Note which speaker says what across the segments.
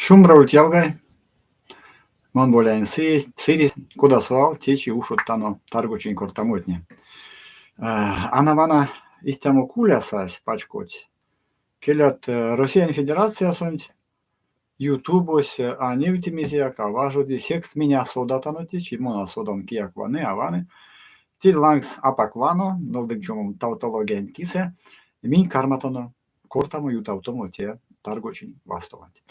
Speaker 1: Шумбра ульть, ялгай! Мон Боляень Сыресь, кода свал, течи ушодтано таргочинь кортамотне. Ана вана истямо куля сась, пачкодсь. Келят, Россиянь Федерациясонть Ютубось а невти мезеяк, а важоди, секс минь а содатано течи, мон а содан, кияк ваны, а ваны. Тень лангс апак вано, нолдынк чумом тавтологиянть кисэ, минь карматано кортамо, ютавтомо те таргочинь вастованть.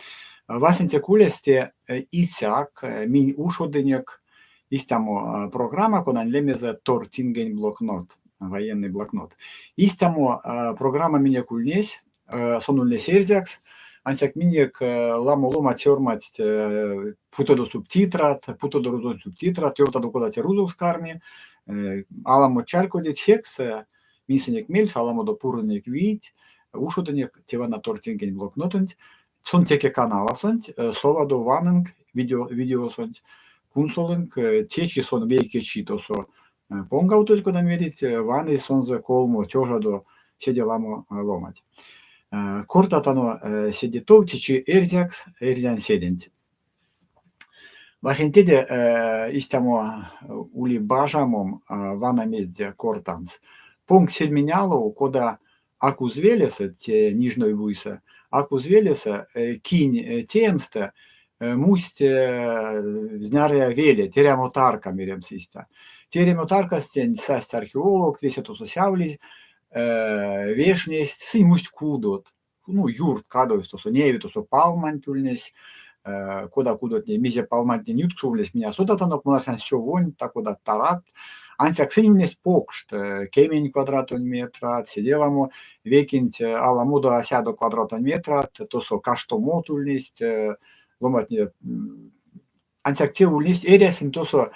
Speaker 1: Васенце кулясь те исяк минь ушодынек истямо программа, конань лемезэ Тортингень блокнот, военный блокнот. Истямо программа минек ульнесь, сон ульнесь эрзякс, ансяк минек ламо ломанть сёрмадсть путодо субтитрат, путодо рузонь субтитрат, ёвтадо, кода те рузокс карми, аламо чарькодить, секс минь сынек мельс, аламодо пурнынек вийть, ушодынек те вана Тортингень блокнотонть. Сон теке каналасонть, совадо ванынк видео, видеосонть, кунсолынк, течи сон вейке чи тосо понгавтозь, кода мерить, ванызь сонзэ колмо тёжадо седе ламо ломанть. Кортатано седе тов течи эрзякс, эрзянь седенть. Васенцеде истямо ули бажамом вана мезде кортамс. Понгсь сельмень алов, кода Акузвелесэ, те Нижной буйсэ, Акузвелесэ кинь теемстэ мусть знярыя велеть, эрямо тарка, меремс истя. Те эрямо таркастень састь археологт, весе тосо сявлизь, вешнесть, сынь мусть кудот. Ну, юрт кадовсть тосо, неяви тосо палманть ульнесь, кода кудотне, мезе палмантнень ютксо ульнесь, минь а содатанок, мон арсян сёвонь, та-кода тарат. Ансяк сынь ульнесть покшт, кемень квадратонь метрат, седе ламо, вейкенть аламодо а сядо квадратонь метрат, тосо каштомот ульнесть, ломантне ансяк те ульнесть эрясть сынь тосо,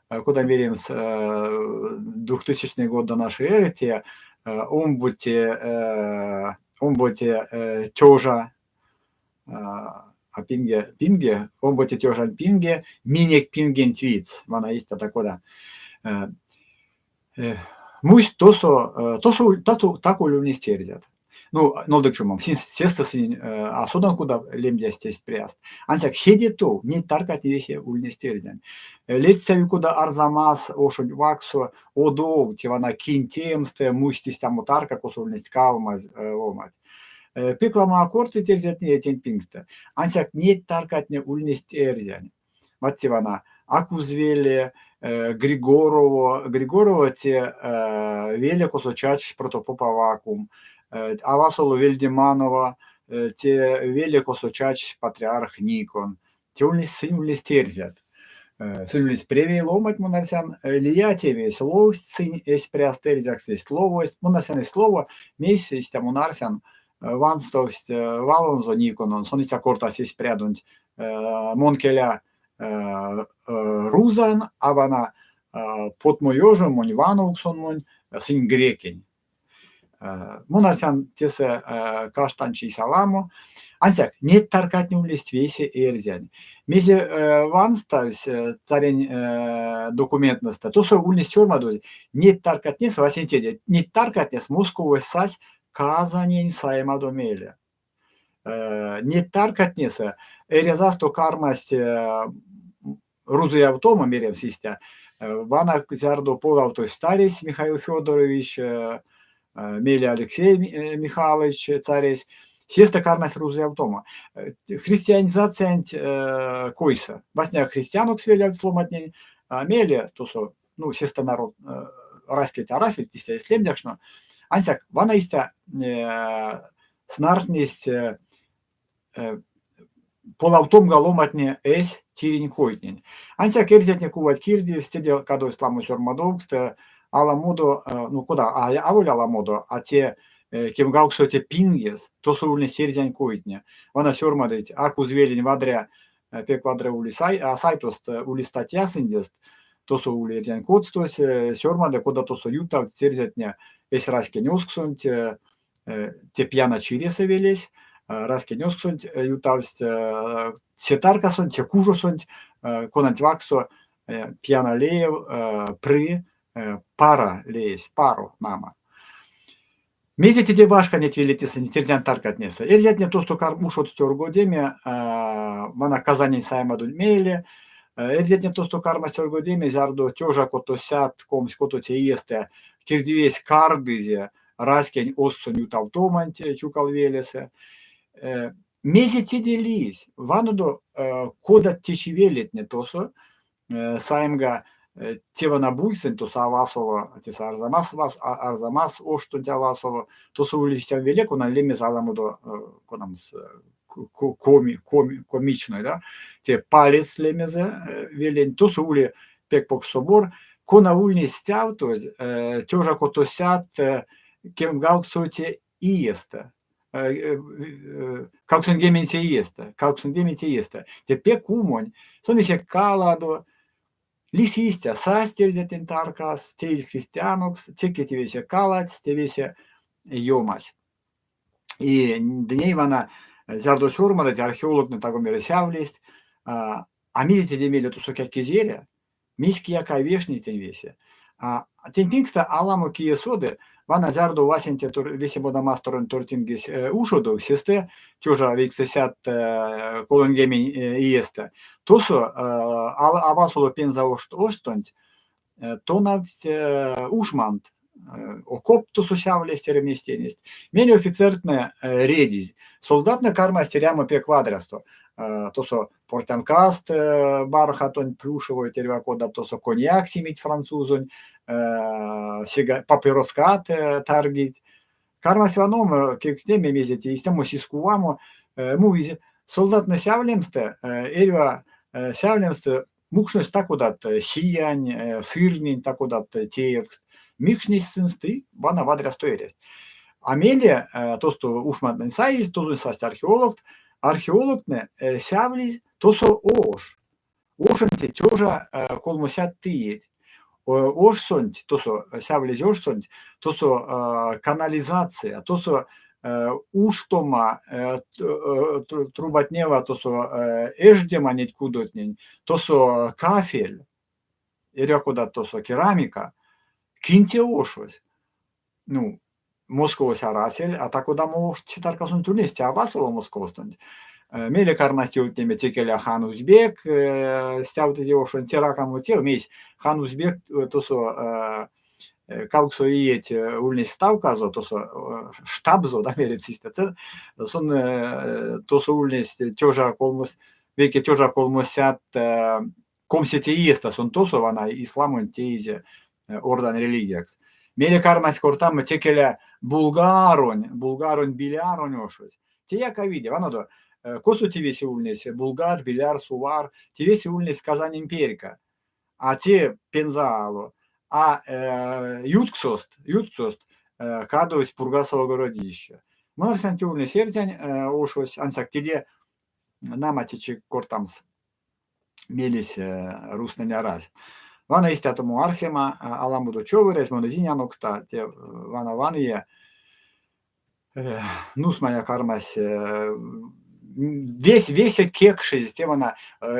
Speaker 1: кода меремс, 2000 год до нашей эры, те омботе, омботе тёжа а пинге, пинге, омботе тёжань пинге, минек пингенть видьс, вана истя та-кода. Мусть тосо, тосо так ульнесть эрзят. Ну, нолдык чумом, сестэ сынь а содан кода лемдясть эсь пряст. Ансяк седе тов неть таркатне весе ульнесть эрзянь. Ледстяви кода Арзамас ошонть вакссо одов, те вана кинь теемстэ мусть истямо тарка, косо ульнесть калмазь ломанть. Пек ламо а кортыть эрзятне тень пингстэ. Ансяк неть таркатне ульнесть эрзянь. Вот те вана Акузвеле, Григорово. Григорово те веле, косо чачсь протопоп Аввакум. А васоло Вельдеманова, те веле, косо чачсь патриарх Никон. Те ульнесть, сынь ульнесть эрзят. Сынь ульнесть превей ломанть, мон арсян, лия тевесь ловсть сынь эсь пряст эрзякс, эзть ловость. Мон арсян, эзть лово, мейс истя мон арсян, ванстовсть валонзо Никононь, сон истя кортась эсь прядонть мон келя рузан, а вана потмоёжо монь вановксон монь, сынь грекень. Мон арсян, тесэ каштанчись аламо. Ансяк неть таркатне ульнесть весе эрзянь. Мезе ванставсь царень документнэстэ, тосо ульнесь сёрмадозь, неть таркатнес васенцеде, неть таркатнес Московось сась Казанень саемадо мейле. Неть таркатнесэ эрязасто кармасть рузыявтомо, меремс истя, вана зярдо полавтовсь царесь Михаил Фёдорович, мейле Алексей Михайлович царесь, сестэ кармасть рузыявтомо. Христианизациянть койсэ. Васня христианокс велявтсть ломантнень, а мейле тосо, ну, сестэ народ раськеть арасельть, истя эзть лемдякшно. Ансяк вана истя снартнесть полавтомга ломантне эсь тиринь койтнень. Ансяк эрзятне кувать кирдевсть, теде кадовсть ламо сёрмадовкст, аламодо, ну кода, аволь аламодо, а те кемгавксоце пингес тосо ульнесть эрзянь койтне. Вана сёрмадыть, а Кузвелень вадря, пек вадря ули сайтост, ули статья сындест, тосо ули эрзянь коцтось, сёрмады, кода тосо ютавтсть эрзятне эсь раськень озксонть, те пьяна чиресэ велесь, раськень озксонть ютавтсть се таркасонть, се кужосонть, конанть вакссо Пьяна леев пры Пара леесь, Паро, нама. Мезе теде башка неть велетнесэ, неть эрзянь таркатнесэ? Эрзятне тосто ушодсть оргодеме, вана Казанень саемадонть мейле. Эрзятне тосто кармасть оргодеме, зярдо тёжа котосядт 26 иестэ кирдивиесь кардызе раськень озксонь ютавтоманть Чукалвелесэ. Мезе теде лиссь? Ванодо, кодат течи велетне тосо, саемга, те вана буйсэнть, тосо авасоло, тесэ Арзамас, Арзамас оштонть авасоло, тосо ули истя веле, кона лемезэ аламодо кодамс коми, коми, комичной, да, те Палец лемезэ велень, тосо ули пек покш собор, кона ульнесь стявтозь тёжа котосядт кемгавксоце иестэ. 80 иестэ, 80 иестэ. Те пек умонь. Сон весе каладо, лиси истя, састь эрзятнень таркас, теизь христианокс, теке те весе каладсь, те весе ёмась. И ды ней вана, зярдо сёрмадыть, археологтне таго мере сявлесть, а мезе теде мейле тосо кезэря, Мейсь кияк а вешни тень весе. А тень пингстэ аламо кие соды, вана зярдо васенце весе модамасторонь тортингесь ушодовсь, сестэ 1930 иестэ, тосо авасоло Пенза ошстонть тонавтсть ушмант, окопт тосо сявлесть, эряместь-тейнесть. Мейле офицертнэ редизь, солдатнэ кармасть эрямо пек вадрясто. Тосо портянкаст бархатонь, плюшевой эрьва кодат тосо коньяк симить французонь, папироскат таргить. Кармась ваномо, кевкстнеме мезе те истямо сискувамо. Муизь солдатнэ сявлемстэ, эрьва сявлемстэ мукшность та-кодат сиянь, сырнень та-кодат теевкст, микшнесть сынст и вана вадрясто эрясть. А мейле тосто ушмантнэнь саизь, тозонь састь археологт, Археологтне сявлизь тосо ош. Ошонть тёжа колмосядт иеть. Ошсонть, тосо сявлизь ошсонть, тосо канализация, тосо уштома трубатнева, тосо эждема неть кудотнень, тосо кафель, эрьва кодат тосо керамика. Кинь те ошось? Ну, Московось арасель, а та-кодамо уш се таркасонть ульнесь, те а васоло Московстонть. Мейле кармасть ёвтнеме текеля хан Узбек, стявтызе ошонть те ракамо тев, мейсь хан Узбек тосо кавксо иеть ульнесь ставказо, тосо штабзо, да, меремс истя. Сон тосо ульнесь тёжа колмос, вейке тёжа колмосядт комсете иестэ сон тосо вана исламонть теизе ордань религиякс. Мейле кармась кортамо текеля булгаронь, булгаронь Биляронь ошось. Теяк а виде. Ванодо, косо те весе ульнесь? Булгар, Биляр, Сувар. Те весе ульнесь Казань империка. А те Пенза ало. А ютксост, ютксост кадовсь Пургасово городище. Мон арсян, те ульнесь эрзянь ошось, ансяк теде нама течи кортамс мелесь рузтнэнь арась. Вана истятомо арсема, аламодо човорязь, мон эзинь анокста, те вана ваные нусманя кармась весь весе кекшезь, те вана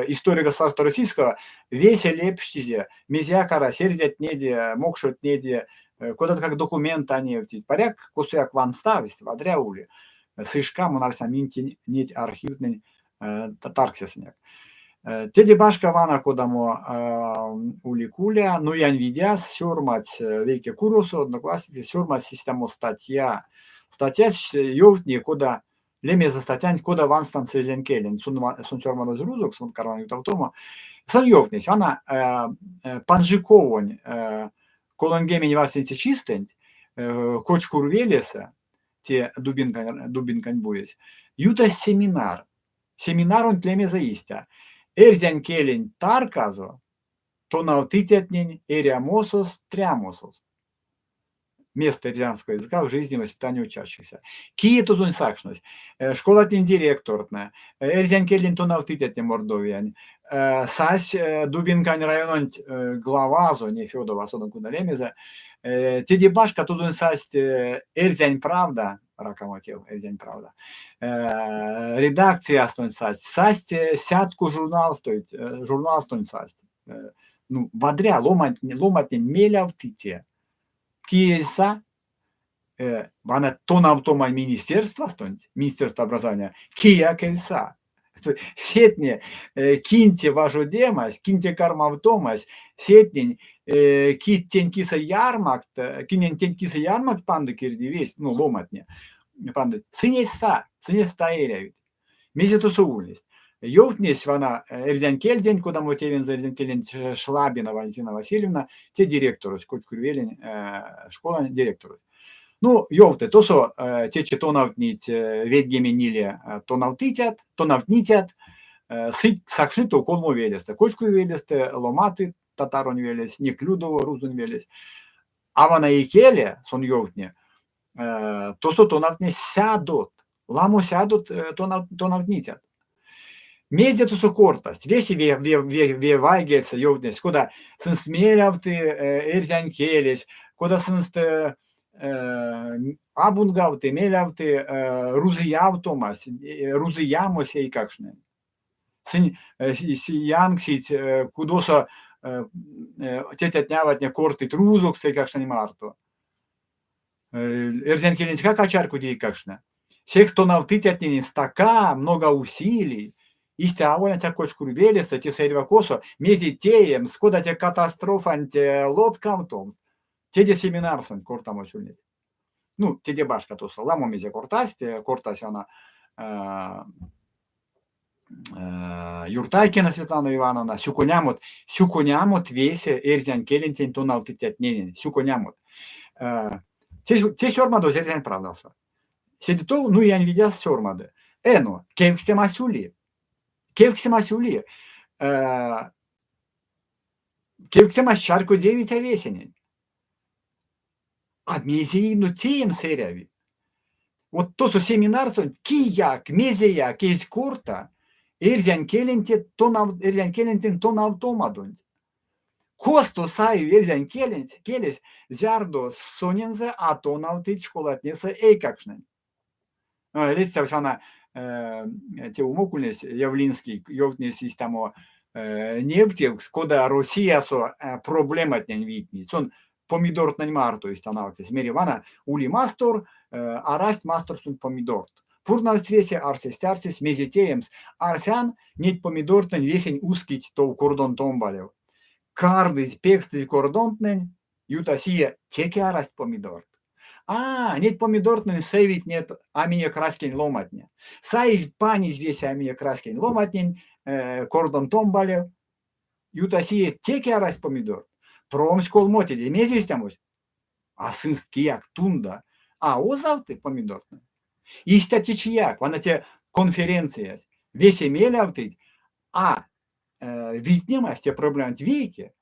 Speaker 1: история государства российского весе лепштизе, мезеяк арась, эрзятнеде, мокшотнеде, кодат-как документ а невтить. Паряк, косояк ванставсть, вадря ули. Сы шка, мон арсян, минь неть архивтнень таргсесынек. Теде башка вана кодамо ули куля, Нуянь Видяз сёрмадсь вейке куросо, одноклассниксэ сёрмадсь истямо статья. Статьясь ёвтни, кода лемезэ статьянть «Кода ванстамс эрзянь келенть». Сон, сон сёрмадозь рузокс, сон карман ютавтомо. Сон ёвтнесь, вана Панжиковонь 30 васенце чистэнть Кочкурвелесэ, те Дубинкань, Дубинкань буесь, ютась семинар. Семинаронть лемезэ истя: Эрзянь келенть тарказо тонавтыцятнень эрямосост-трямосост. Место эрзянского языка в жизни воспитания учащихся. Кие тозонь сакшнось? Школатнень директортнэ, эрзянь келень тонавтыцятне Мордовиянь, сась Дубинкань райононть главазо, Нефёдова содан кода лемезэ, теде башка тозонь састь Эрзянь правда, ракамо тев, Эрзянь правда, редакциястонть састь, састь Сятко журналстонть, журналстонть састь. Ну, вадря, ломантне, ломантне мелявтыть те. Кие са? Вана тонавтомань министерствастонть, Министерство образования, кияк эзь са. Сетне, кинь те важодемась, кинь те кармавтомась, сетнень, кить тень кисэ ярмакт, кинень тень кисэ ярмакт панды кирдивесь, ну, ломантне пандыть, сынь эзть са, сынест а эрявить. Мезе тосо ульнесь? Ёвтнесь вана эрзянь кельденть, кодамо тевензэ эрзянь келенть Шлабина Валентина Васильевна, те директорось, Кочкурвелень школань директорось. Ну, ёвты, тосо течи тонавтнить ведьгемень ниле тонавтыцят, тонавтницят, сыть сакшныть тов колмо велестэ. Кочкурвелестэ, Ломаты татаронь велесь, Неклюдово рузонь велесь. А вана икеле, сон ёвтни, тосо тонавтнесть сядот, ламо сядот тонавтницят. Мезде тосо кортасть? Весе ве, ве, ве, ве вайгельсэ ёвтнесть, кода сынст мелявты эрзянь келесь, кода сынст абунгавты, мелявты рузыявтомась, рузыямось эйкакштнень. Сынь янксить кудосо тетятне-аватне кортыть рузокс эйкакштнень марто. Эрзянь келентькак а чарькоди эйкакштне. Секс тонавтыцятненень стака, много усилий. Истя аволь ансяк Кочкурвелесэ, тесэ эрьва косо, мезе теемс, кода те катастрофанть лоткавтомс. Теде семинарсонть кортамось ульнесь. Ну, теде башка тосо ламо мезе кортасть, кортась она Юртайкина Светлана Ивановна, сюконямот, сюконямот весе эрзянь келентень тонавтыцятненень, сюконямот. Те, те сёрмадозь эрзянь правдасо. Седе тов Нуянь Видяз сёрмады. Эно, кевкстемась ули. Кевкстемась ули. Кевкстемась чарькодевить а весенень. А мезе ино теемс эряви? Вот тосо семинарсонть кияк, мезеяк эзь корта эрзянь келенте тонав, эрзянь келентень тонавтомадонть. Косто саи эрзянь келенть, келесь, зярдо сонензэ а тонавтыть школатнесэ эйкакштнень? Ледстявсь вана те умок ульнесь Явлинский ёвтнесь истямо невтевкс, кода Россиясо проблематнень витнить. Сон помидортнэнь марто истя налксесь. Мери, вана ули мастор, арасть масторсонть помидорт. Пурнавсть весе, арсесть-арсесть, мезе теемс. Арсян, неть помидортнэнь весень ускить тов кордон томбалев. Кардызь, пекстызь кордонтнэнь, Ютась ие, теке арасть помидорт. А, неть помидортнэнь сэвить нет а минек раськень ломатне. Саизь, панизь весе а минек раськень ломатнень кордон томбалев. Ютась ие, теке арасть помидорт. Промсть колмо теде. Мезе истямось? А сынст кияк тунда а озавты помидортнэнь. Истя течияк, вана те конференциясь. Весе мелявтыть, а витнемась те проблеманть вейке,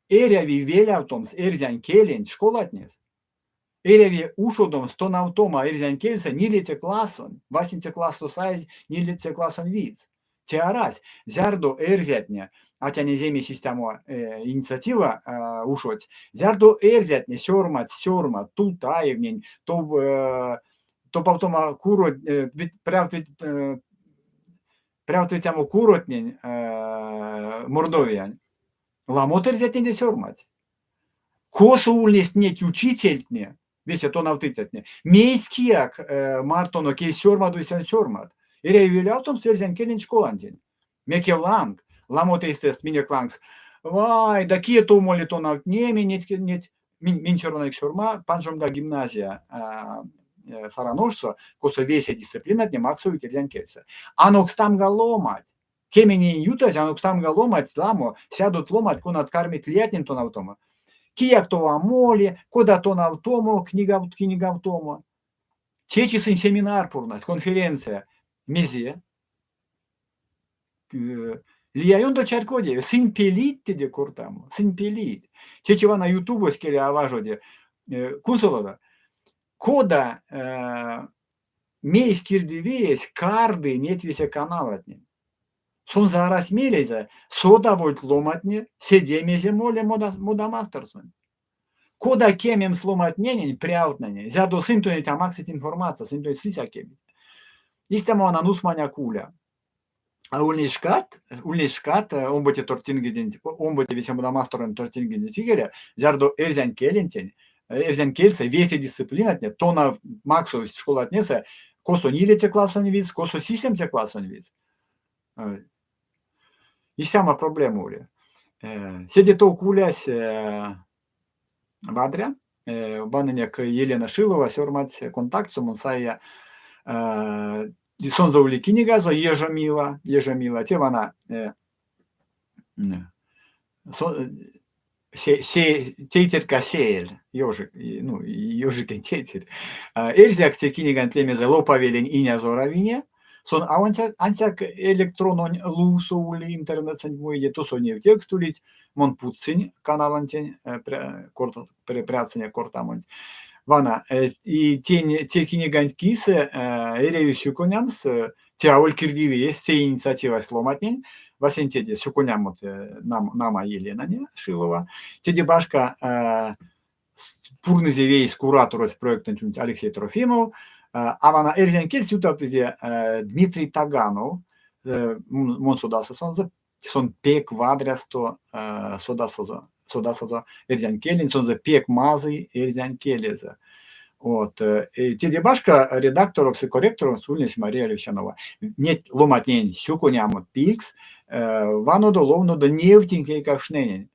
Speaker 1: эряви велявтомс эрзянь келенть школатнес. Эряви ушодомс тонавтома эрзянь кельсэ нилеце классонь, васенце классо саезь нилеце классонь видс. Те арась, зярдо эрзятне, атянь-эземесь истямо инициатива ушодсь, зярдо эрзятне сёрмадсть сёрмат Тултаевнень, тов топавтома куро, прявт Прявтветямо куротнень Мордовиянь ламот эрзятнеде сёрмадсть. Косо ульнесть неть учительтне, весе тонавтыцятне, мейсь кияк мартонок эзь сёрмадо сёрмат. Эряви велявтомс эрзянь келень школантень. Мекевланг, ламот эйстэст минек лангс. Вай, да кие тов моли тонавтнеме неть, неть минь сёрмадынек сёрма панжомга гимназия Саран ошсо, косо весе дисциплинатне максовить эрзянь кельсэ. Анокстамга ломать. Кемень иень ютазь анокстамга ломать ламо, сядот ломать, конат кармить лиятнень тонавтомо. Кияк тов а моли, кода тонавтомо, книгавтомо. Течи сынь семинар пурнасть, конференция. Мезе? Лия ёндо чарькодеви, сынь пелить теде кортамо, сынь пелить. Течи вана ютубось келя а важоди. Кунсолодо, кода мейсь кирдивиесь карды неть весе каналатнень. Сонзэ арась мелезэ, содавольть ломантне, седе мезе моли модамасторсонть. Кода кемемс ломантненень, прявтнэнень, зярдо сынь тонеть а максыть информация, сынь тонеть сынсь а кемить. Истямо вана нусманя куля. А ульнесь шкат, ульнесь шкат омбоце тортингеденть, омбоце весе модамасторонь тортингеденть икеле, зярдо эрзянь келентень Эрзянь кельсэ весе дисциплинатне тона максовсть школатнесэ, косо нилеце классонь видс, косо сисемце классонь видс. Истямо проблема ули. Седе тов кулясь вадря. Ванынек Елена Шилова сёрмадсь контактсо, мон саия сонзэ ули кинигазо Ежомила, Ежомила. Те вана тейтерька сеель, ёжик, ну, ёжикень тейтерь. Эрзякс те киниганть лемезэ Лопавелень инязоравине. Сон ансяк электрононь лувсо ули интернетсэнть муеде, тосо невтевкст улить. Мон путсынь каналонтень прядсынек кортамонть. Вана, и тень, те киниганть кисэ эряви сюконямс, те аволь кирдивиесь, те инициативась ломатнень. Васенцеде сюконямот нама Еленане Шилова. Теде башка пурнызе вейс кураторось проектэнть Алексей Трофимов, а вана эрзянь кельс ютавтызе Дмитрий Таганов, мон содаса сонзэ, сон пек вадрясто содасазо, содасазо эрзянь келенть, сонзэ пек мазый эрзянь келезэ. Вот. Теде башка редакторокс и корректорокс ульнесь Мария Левщанова. Неть ломатнень сюконямо пильгс, ванодо, ловнодо, невтинк эйкакштненень.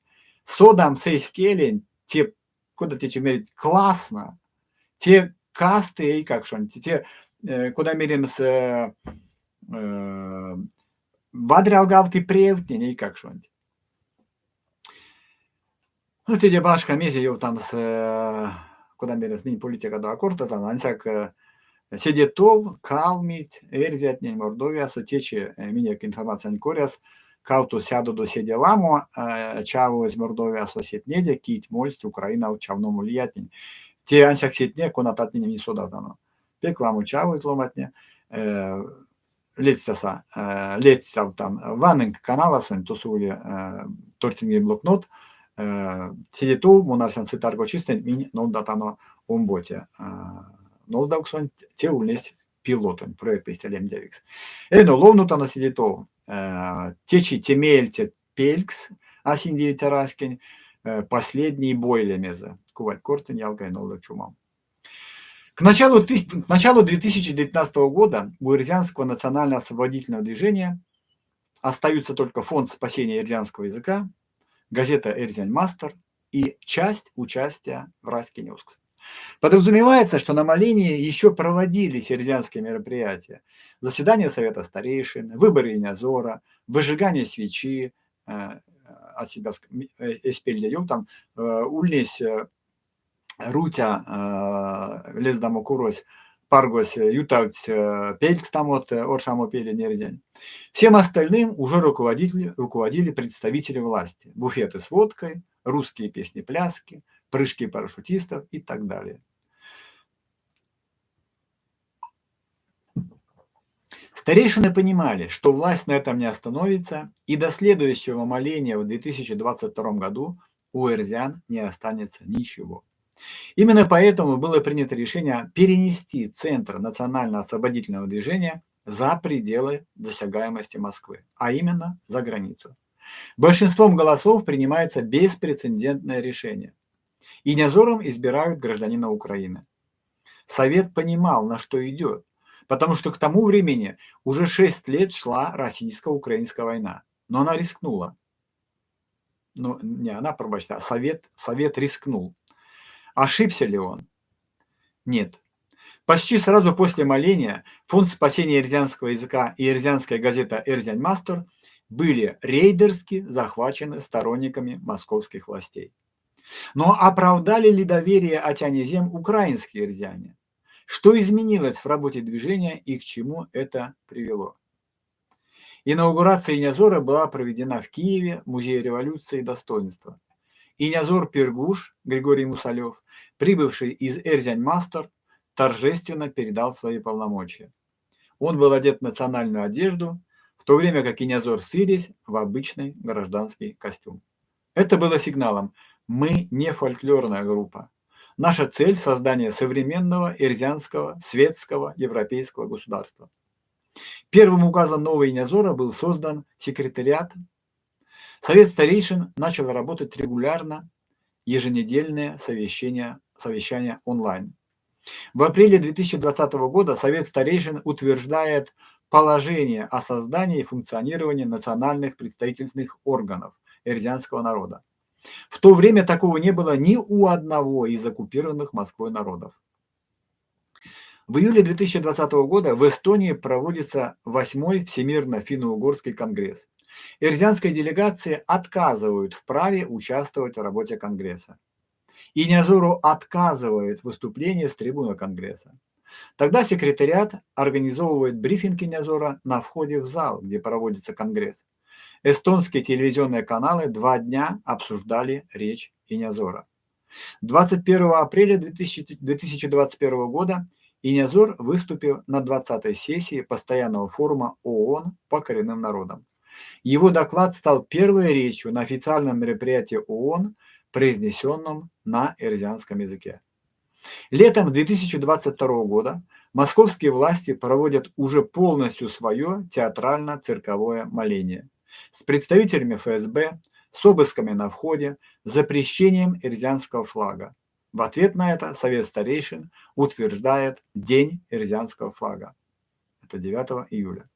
Speaker 1: Содамс эсь келенть, те, кода течи мерить, классно, те касты эйкакшонть, те, кода меремс, вадрялгавты превтнень эйкакшонть. Ну, теде башка мезе ёвтамс, кода меремс, минь политикадо а кортатано, ансяк седе тов калмить эрзятнень Мордовиясо течи минек информациянь коряс кавто сядодо седе ламо чавозь Мордовиясо сетнеде, кить мольсть Украинав чавномо лиятнень. Те ансяк сетне, конататнень минь содатано. Пек ламо чавозь ломатне. Ледстяса, ледстявтан. Ванынк каналасонть, тосо ули тортинге блокнот. Седе тов мон арсян сы таргочистэнть минь нолдатано омботе нолдавксонть. Те ульнесь пилотонь проектэсь лемдевикс. Эно ловнотано седе тов. Течи те меельце пелькс а синдевиця раськень последний бой лемезэ. Кувать кортынь, ялгай, нолдык чумом. К началу, к началу 2019 года у Эрзянского национально-освободительного движения остаются только Фонд спасения эрзянского языка, газета «Эрзянь Мастор» и часть участия в Раськень Озкс. Подразумевается, что на молении еще проводились эрзянские мероприятия. Заседания Совета старейшин, выборы Инязора, выжигание свечи, от себя эсь пельде ёвтан, ульнесь Рутя лездамо курось паргось ютавтсь пелькстамот оршамопелень эрзянь. Всем остальным уже руководители, руководили представители власти. Буфеты с водкой, русские песни-пляски, прыжки парашютистов и так далее. Старейшины понимали, что власть на этом не остановится, и до следующего моления в 2022 году у эрзян не останется ничего. Именно поэтому было принято решение перенести Центр национально-освободительного движения за пределы досягаемости Москвы, а именно за границу. Большинством голосов принимается беспрецедентное решение. Инязором избирают гражданина Украины. Совет понимал, на что идет, потому что к тому времени уже 6 лет шла российско-украинская война. Но она рискнула. Ну, не она, пробачте, а совет рискнул. Ошибся ли он? Нет. Почти сразу после моления Фонд спасения эрзянского языка и эрзянская газета «Эрзянь Мастор» были рейдерски захвачены сторонниками московских властей. Но оправдали ли доверие Атяне Зем украинские эрзяне? Что изменилось в работе движения и к чему это привело? Инаугурация Инязора была проведена в Киеве, в Музее революции и достоинства. Инязор Пергуш Григорий Мусалев, прибывший из Эрзянь-Мастор, торжественно передал свои полномочия. Он был одет в национальную одежду, в то время как Инязор Сыресь в обычный гражданский костюм. Это было сигналом: мы не фольклорная группа. Наша цель – создание современного эрзянского, светского, европейского государства. Первым указом нового Инязора был создан секретариат. Совет старейшин начал работать регулярно, еженедельные совещания совещание онлайн. В апреле 2020 года Совет старейшин утверждает положение о создании и функционировании национальных представительных органов эрзянского народа. В то время такого не было ни у одного из оккупированных Москвой народов. В июле 2020 года в Эстонии проводится 8-й Всемирно-финно-угорский конгресс. Эрзянской делегации отказывают в праве участвовать в работе конгресса. Инязору отказывают в выступлении с трибуны конгресса. Тогда секретариат организовывает брифинг Инязора на входе в зал, где проводится конгресс. Эстонские телевизионные каналы 2 дня обсуждали речь Инязора. 21 апреля 2021 года Инязор выступил на 20-й сессии Постоянного форума ООН по коренным народам. Его доклад стал первой речью на официальном мероприятии ООН, произнесенном на эрзянском языке. Летом 2022 года московские власти проводят уже полностью свое театрально-цирковое моление с представителями ФСБ, с обысками на входе, запрещением эрзянского флага. В ответ на это Совет старейшин утверждает День эрзянского флага. Это 9 июля.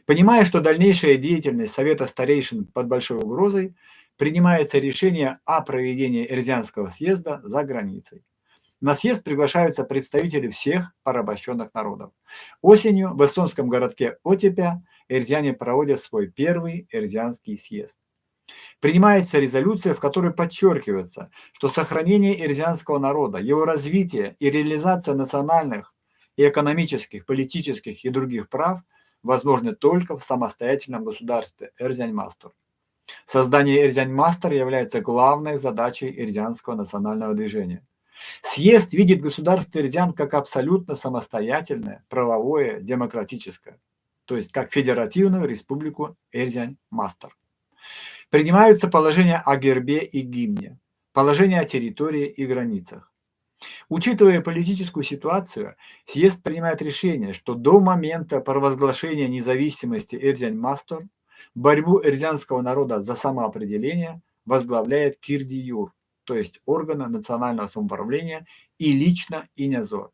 Speaker 1: Понимая, что дальнейшая деятельность Совета старейшин под большой угрозой, принимается решение о проведении Эрзянского съезда за границей. На съезд приглашаются представители всех порабощенных народов. Осенью в эстонском городке Отепя эрзяне проводят свой первый эрзянский съезд. Принимается резолюция, в которой подчеркивается, что сохранение эрзянского народа, его развитие и реализация национальных и экономических, политических и других прав возможны только в самостоятельном государстве Эрзянь-Мастор. Создание Эрзянь-Мастор является главной задачей эрзянского национального движения. Съезд видит государство эрзян как абсолютно самостоятельное, правовое, демократическое, то есть как федеративную республику Эрзянь-Мастор. Принимаются положения о гербе и гимне, положения о территории и границах. Учитывая политическую ситуацию, съезд принимает решение, что до момента провозглашения независимости Эрзянь-Мастор борьбу эрзянского народа за самоопределение возглавляет Кирди-Юр, то есть органы национального самоуправления и лично Инязор.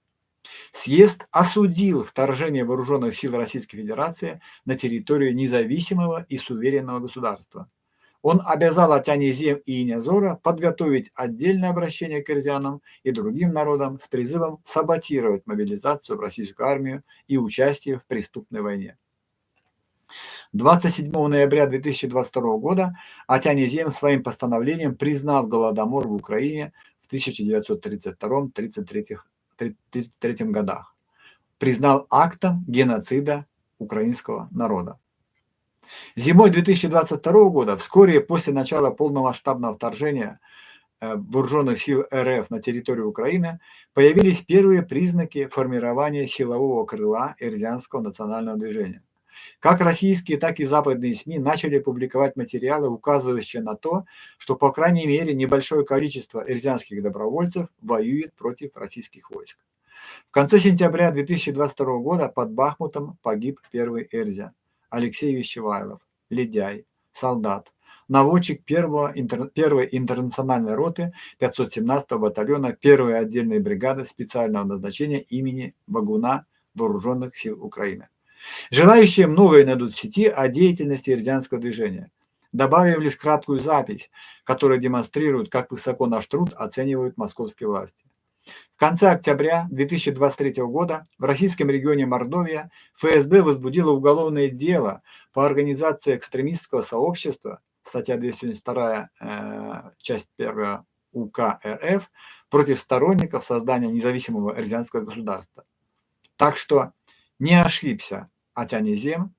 Speaker 1: Съезд осудил вторжение вооруженных сил Российской Федерации на территорию независимого и суверенного государства. Он обязал Атянь-Эзем и Инязора подготовить отдельное обращение к эрзянам и другим народам с призывом саботировать мобилизацию в российскую армию и участие в преступной войне. 27 ноября 2022 года Атянь-Эзем своим постановлением признал Голодомор в Украине в 1932-1933 годах. Признал актом геноцида украинского народа. Зимой 2022 года, вскоре после начала полномасштабного вторжения вооруженных сил РФ на территорию Украины, появились первые признаки формирования силового крыла эрзянского национального движения. Как российские, так и западные СМИ начали публиковать материалы, указывающие на то, что, по крайней мере, небольшое количество эрзянских добровольцев воюет против российских войск. В конце сентября 2022 года под Бахмутом погиб первый эрзя Алексей Вещевайлов, ледяй, солдат, наводчик первой интернациональной роты 517-го батальона 1-й отдельной бригады специального назначения имени Богуна Вооруженных сил Украины. Желающие многое найдут в сети о деятельности эрзянского движения. Добавим лишь краткую запись, которая демонстрирует, как высоко наш труд оценивают московские власти. В конце октября 2023 года в российском регионе Мордовия ФСБ возбудило уголовное дело по организации экстремистского сообщества, статья 272, часть 1 УК РФ, против сторонников создания независимого эрзянского государства. Так что не ошибся Атянь-Эзем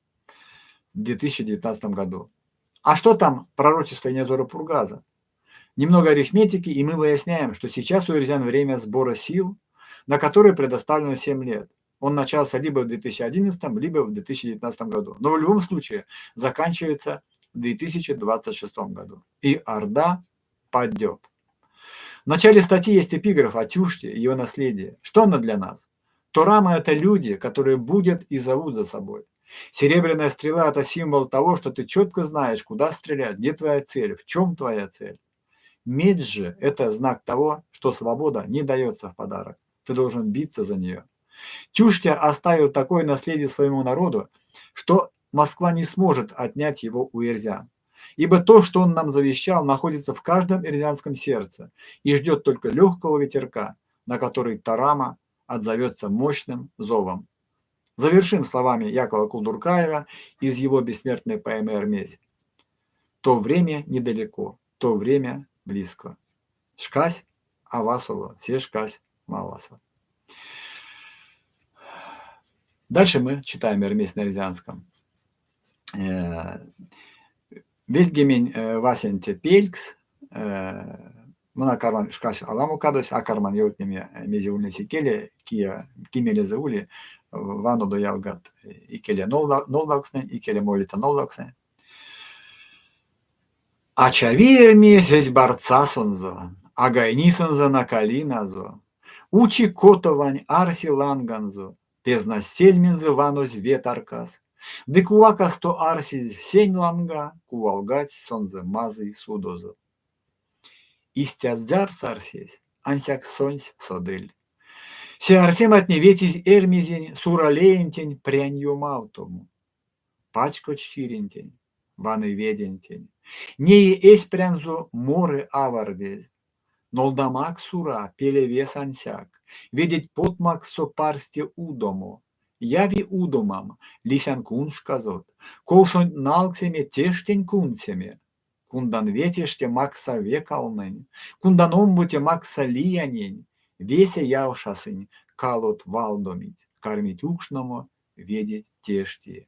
Speaker 1: в 2019 году. А что там пророчество Инязора Пургаза? Немного арифметики, и мы выясняем, что сейчас у эрзян время сбора сил, на которое предоставлено 7 лет. Он начался либо в 2011, либо в 2019 году. Но в любом случае заканчивается в 2026 году. И Орда падет. В начале статьи есть эпиграф о Тюште и его наследии. Что оно для нас? Торама – это люди, которые будут и зовут за собой. Серебряная стрела – это символ того, что ты четко знаешь, куда стрелять, где твоя цель, в чем твоя цель. Медь же – это знак того, что свобода не дается в подарок. Ты должен биться за нее. Тюштя оставил такое наследие своему народу, что Москва не сможет отнять его у эрзян. Ибо то, что он нам завещал, находится в каждом эрзянском сердце и ждет только легкого ветерка, на который Тарама отзовется мощным зовом. Завершим словами Якова Кулдуркаева из его бессмертной поэмы «Эрмезь». То время недалеко, то время близко. Шкась а васоло, се шкась маласо. Дальше мы читаем Эрмезь на эрзянском. Ведьгемень васенце пелькс, мон а карман шкась аламо кадовсь, а карман ёвтнеме мезе ульнесь икеле, кие, ки мелезэ ули, ванодо ялгат икеле нолдавкстнэнь, икеле молиця нолдавкстнэнь. А чави Эрьмезь эсь барцасонзо, а гайни сонзэ накалиназо, учи Котовань, арси ланганзо, пезназь сельмензэ ванозь ве таркас, ды кувакасто арсезь сень ланга, кувалгадсь сонзэ мазый судозо. Истя зярс арсесь, ансяк сонсь содыль. Се арсематне ветизь Эрьмезень Сура леентень прянь ёмавтомо. Пачкодсь чирентень, ваны ведентень. Неи эсь прянзо моры авардезь. Нолдамак, Сура, пелевес ансяк, ведеть потмакссо парсте удомо. Яви удомам, лисян куншказот, ковсонть налксеме тештень кундсеме. Кундан ве теште максса ве калнэнь, кундан омбоце максса лиянень, весе явшасынь, калот валдомить, кармить укшномо ведеть теште.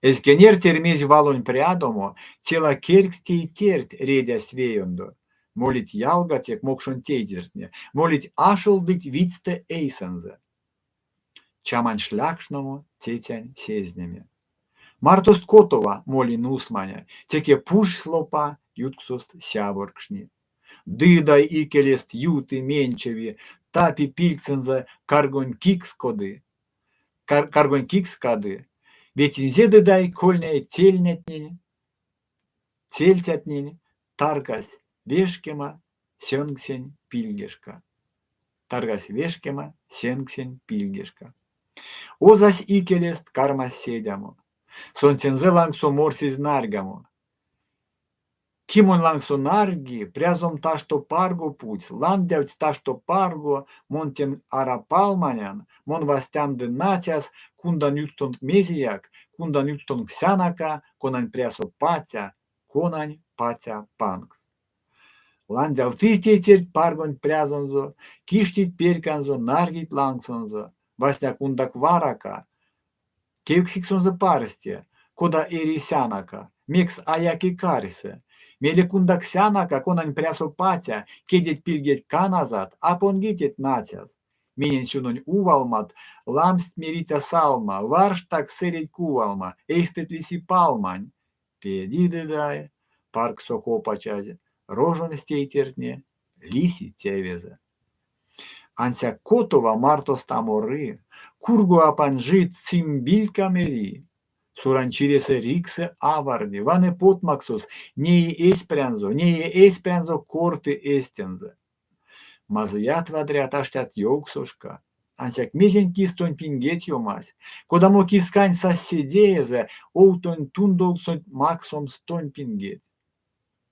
Speaker 1: Эзь кенерть Эрьмезь валонь прядомо, цела керькс тейтерть редясть веёндо. Молить ялгатек мокшонь тейтертне, молить ашолдыть видьстэ эйсэнзэ. Чамань шлякшномо, тетянь сезнеме. Мартост Котова моли нусманя, теке пужсь лопа, ютксост сяворкшни. Дыдай икелест юты, менчеви, тапи пильгсэнзэ каргонь кикс коды, каргонь кикс кады. Ветинзе Дыдай кольняй тельнятнень, тельцятнень таргась вешкема сёнксень пильгешка. Таргась вешкема сенксень пильгешка. Озась икелест, кармась седямо. Сонсензэ лангсо морсезь нарьгамо. Ки монь лангсо нарьги, прязом ташто парго путсь, ландявтсь ташто парго, мон тенк ара палманян, мон вастян ды нацяс, кундан юткстонк мезеяк, кундан юткстонк сянака, конань прясо паця, конань паця панкс. Ландявтызь тейтерть паргонть прязонзо, киштить перьканзо, нарьгить лангсонзо. Васня кундак варака, кевкстик сонзэ парсте, кода эри сянака, мекс а яки карьсэ. Мейле кундак сянака, конань прясо паця, кедеть-пильгеть каназат, а понги теть нацяс. Минень-сюнонь увалмат, ламсть мериця салма, варштак сэреть кувалма, эйстэть лиси палмань. Педи Дыдай, паргсо копачазь, рожомсть тейтертне, лиси тевезэ. Ансяк Котова мартост а моры, курго а панжи, цимбилька мери. Сурань чиресэ риксэ аварди, ваны потмаксос, неи эсь прянзо, неи эсь прянзо, корты эстензэ. Мазыят вадрят аштят ёвксошка. Ансяк мезень кис тонь пингеть ёмась? Кодамо кискань сась седеезэ овтонь тундолксонть максомс тонь пингеть?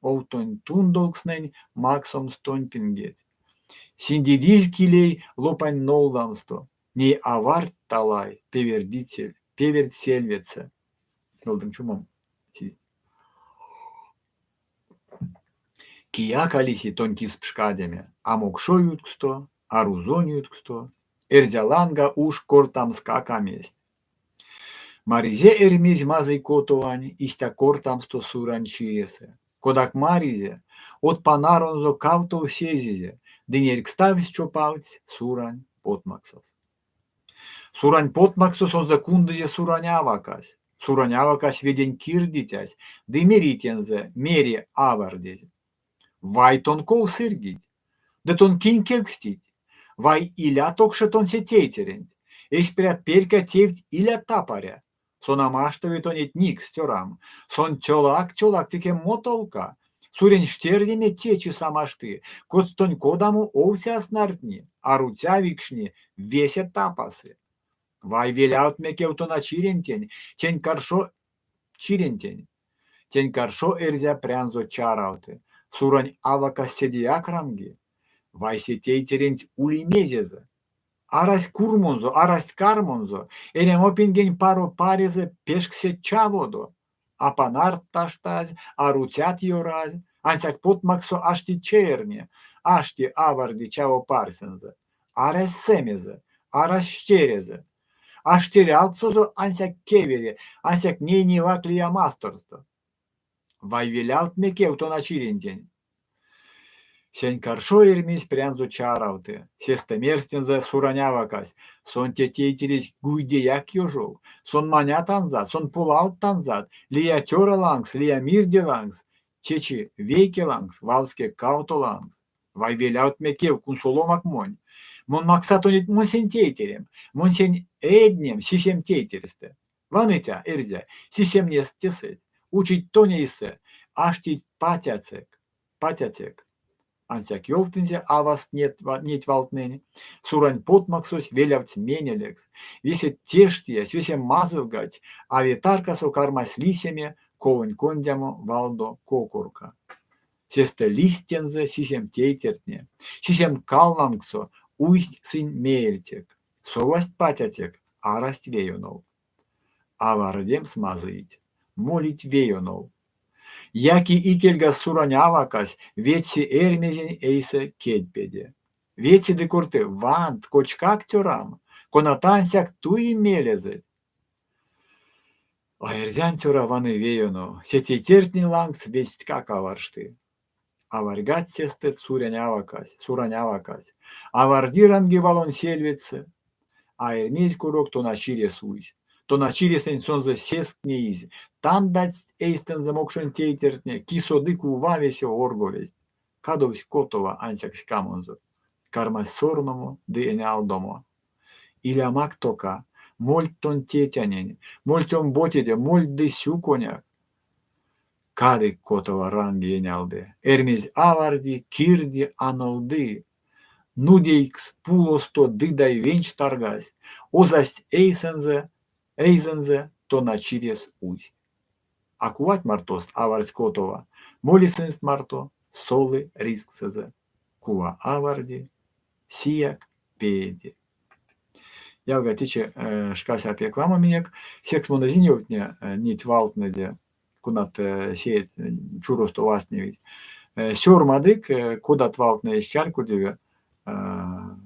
Speaker 1: Овтонь тундолкснэнь максомс тонь пингеть. Синдидизь килей лопань нолдамсто, ней авардть талай, певердить певердь сельведьсэ. Нолдынк чумом. Кияк а лиси тонь кис пшкадеме, а мокшо ютксто, а рузонь ютксто, эрзя ланга уш кортамскак а мезть. Маризе Эрьмезь мазый Котовань истя кортамсто Сурань чиресэ. Кодак маризе, од панаронзо кавтов сезизе ды нерьгставсь-чопавтсь Сурань потмаксос. Сурань потмакссо сонзэ кундызе Сурань авакась. Сурань авакась ведень кирдицясь ды мери тензэ, мери авардезь: Вай, тон ков сыргить? Ды тон кинь кевкстить? Вай, иля токше тон се тейтеренть, эсь прят перька тевть иля тапаря. Сон а маштови тонеть никс, цёрам. Сон цёлак-цёлак теке мотолка. Сурень штердеме течис а машты, коцтонь кодамо овсе а снартни, а руця викшни, весе тапасы. Вай, велявт мекев тона чирентень, тень каршо чирентень. Тень каршо эрзя прянзо чаравты, Сурань авакась седеяк ранги. Вай, се тейтеренть ули мезезэ. Арасть курмонзо, арасть кармонзо, эрямопингень паро парезэ пешксе чаводо. А панарт таштазь, а руцят ёразь, ансяк потмакссо ашти чеерне, ашти, аварди чаво парьсэнзэ. Арась сэмезэ, арась штерезэ. А штерьалксозо ансяк кевери, ансяк нейневат лия масторсто. Вай, велявт мекев тона чирентень. Сень каршо Эрьмезь прянзо чаравты. Сестэ мерсь тензэ Сураня авакась: Сон те тейтересь гуйдеяк ёжов, сон манятанзат, сон полавттанзат, лия цёра лангс, лия мирде лангс, течи вейке лангс, валске кавто лангс. Вай, велявт мекев, кунсоломак монь. Мон макса тонеть монсень тейтерем, монсень эеднем сисем тейтерьстэ. Ваныця, эрзя, сисемнест тесэть, учить тонь эйсэ, аштить патяцек, патяцек. Ансяк ёвтынзе аваст неть валтнэнь, Сурань потмаксось велявтсь менелекс, весе тештиясь, весе мазылгадсь, а ве таркасо кармась лисеме ковонь кондямо валдо кокорка. Сестэ лиссть тензэ сисем тейтертне, сисем кал лангсо уйсть сынь меельцек, совасть патяцек, арасть веёнов. Авардемс мазыйть, молить веёнов. Яки икельга Сурань авакась, ветси Эрьмезень эйсэ кедьпеде. Ветси ды корты: Вант, кочкак, цёрам, коната ансяк туи мелезэть. А эрзянь цёра ваны веёнов, се тейтертнень лангс вестькак а варшты. Аварьгадсь сестэ Сурань авакась, Сурань авакась, аварди-ранги валонь сельведьсэ. А Эрьмезь курок тона чирес уйсь. Тона чиресэнть сонзэ сеск неизь, тандадсть эйстэнзэ мокшонь тейтертне, ки соды кува весе орголесть. Кадовсь Котова ансяк ськамонзо. Кармась сорномо ды энялдомо. Илямак тока, мольть тон тетянень, мольть омботеде, мольть ды сюконяк. Кадык Котова ранги энялды. Эрьмезь аварди, кирди, а нолды. Нудейкс пулосто Дыдай венч таргась, озасть эйсэнзэ, эйзэнзэ, тона чирес уйсть. А кувать мартост авардсь Котова, моли сынст марто, солы ризксэзэ. Кува аварди, сияк пееди. Ялга, течи шкась а пек ламо минек. Секс мон эзинь ёвтне неть валтнэде, конат сееть чуросто вастневить. Сёрмадык, кодат валтнэ эзть чарькодеве. Мон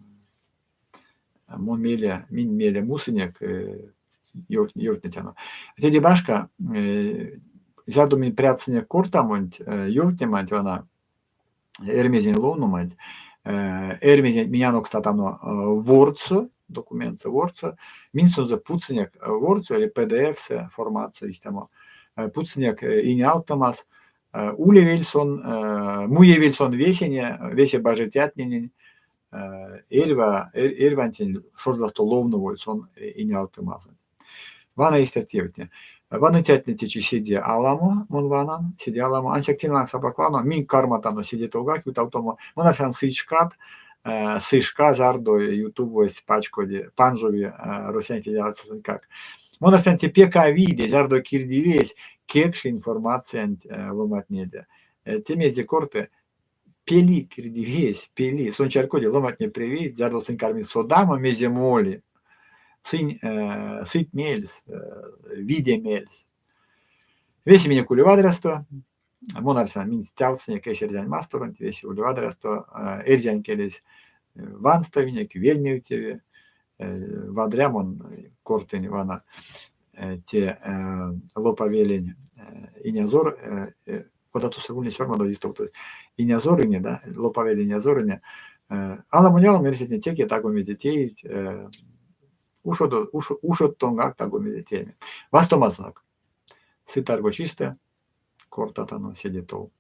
Speaker 1: мейле, минь мейле мусынек, ёвтнетяно. Теде башка, зярдо минь прядсынек кортамонть, ёвтнеманть вана, Эрьмезень ловноманть, Эрьмезенть минь анокстатано Word-со, документсэ Word-со, минь сонзэ путсынек Word-со или PDF-сэ форматсо истямо, путсынек инеалтымас, улевель сон, муевель сон весене, весе бажицятненень, эрьва, эрьвантень шождасто ловноволь сон инеалтымасонть. Вана истят тевтне. Ваныцятне течи седе аламо, мон ванан, седе аламо. Ансяк тень лангс апак вано, минь карматано седе товгак ютавтомо. Мон арсян, сыть шкат, сы шка, зярдо Ютубось пачкоди, панжови Россиянь Федерациясонтькак. Мон арсян, те пек а виде, зярдо кирдивесь кекши информациянть ломантнеде. Те мезде корты? Пели кирдивесь, пели. Сон чарькоди, ломантне превейть, зярдо сынь кармить содамо, мезе моли, сынь сыть мельс, виде мельс. Весе минек ули вадрясто. Мон арсян, минь стявтсынек эсь эрзянь масторонть, весе ули вадрясто. Эрзянь келесь ванстовинек, вельмевтеви. Вадря мон кортынь вана те Лопавелень инязор кода тосо ульнесь сёрмадозь истовтозь инязорыне, да, Лопавель инязорыне. Аламонь-аламо эрзятне теке таго мезе теить, ушодо, ушодтонгак таго мезе тееме. Вастомазонок. Сы таргочистэ кортатано седе тов.